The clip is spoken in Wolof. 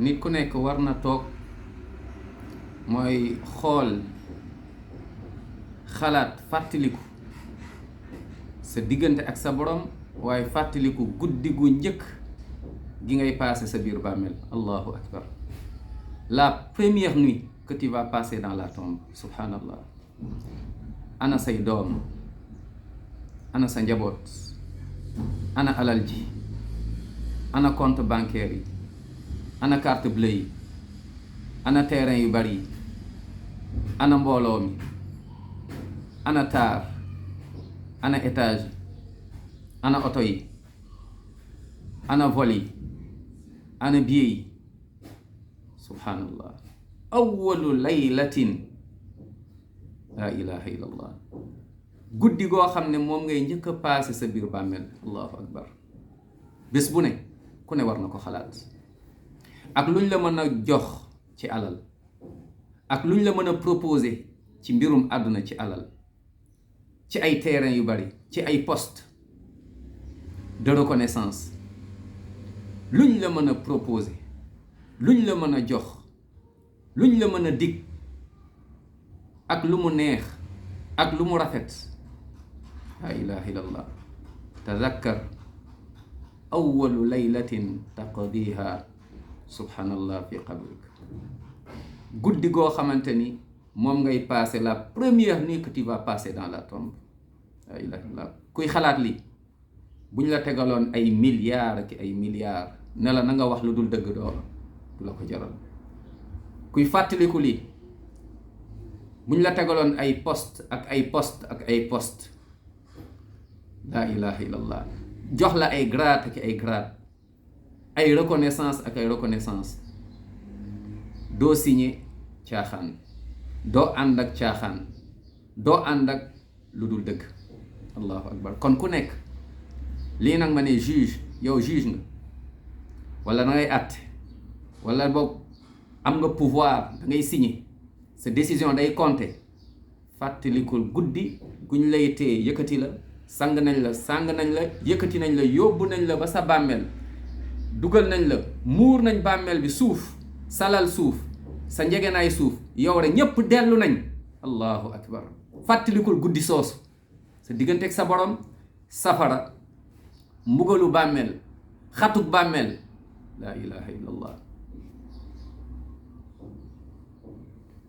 nit ku nekk war na toog mooy xool xalaat fàttaliku sa diggante ak sa borom waaye fàttaliku guddi gu njëkk gi ngay passer sa biir bàmmeel. Allahu akbar. La première nuit que tu vas passer dans la tombe, subhanallah. Ana say doom, ana sa njaboot, ana alal ji, ana compte bancaire yi, ana carte bleue yi, ana terrain yu bari yi, ana mbooloo mi, ana taar, ana étage, ana oto yi, ana vol yi, ana billet yi. Subhanallah. Awwalu laylatin, la ilaha illallah. Guddi goo xam ne moom ngay njëkk a paase sa biir bàmmeel. Allahu akbar. bés bu ne ku ne war na ko xalaat ak luñ la mën a jox ci alal ak luñ la mën a proposer ci mbirum àdduna ci alal, ci ay terrain yu bari, ci ay poste de reconnaissance, luñ la mën a proposer, luñ la mën a jox, luñ la mën a dig, ak lu mu neex ak lu mu rafet. la ilaha illallah. Tadakkar awwalu laylatin taqdiha subhanallah fi qabrik. Guddi goo xamante ni moom ngay passer, la première nuit que tu vas passer dans la tombe. la ilaha illallah. Kuy xalaat li buñ la tegaloon ay milliards ki ay milliards ne la na nga wax lu dul dëgg doo du la ko jaral. Kuy fàttaliku li buñ la tegaloon ay poste ak ay poste ak ay poste, la ilaha illallah, jox la ay grade ak ay grade, ay reconnaissance ak ay reconnaissance, doo signé caaxaan, doo ànd ak caaxaan, doo ànd ak lu dul dëgg. Allahu akbar. Kon ku nekk lii nag ma ne juge, yow juge nga wala da ngay àtte wala boog am nga pouvoir da ngay signé, sa décision day compter. Fàttalikul guddi guñ lay téye yëkkati la, sang nañ la, sang nañ la, yëkkati nañ la, yóbbu nañ la ba sa bàmmeel, dugal nañ la, muur nañ bàmmeel bi suuf, salal suuf, sa njegenaay suuf, yow rek ñépp dellu nañ. Allahu akbar. Fàttalikul guddi soosu, sa diggante ak sa borom, safara, mbugalu bàmmeel, xatuk bàmmeel. La ilaha illallah.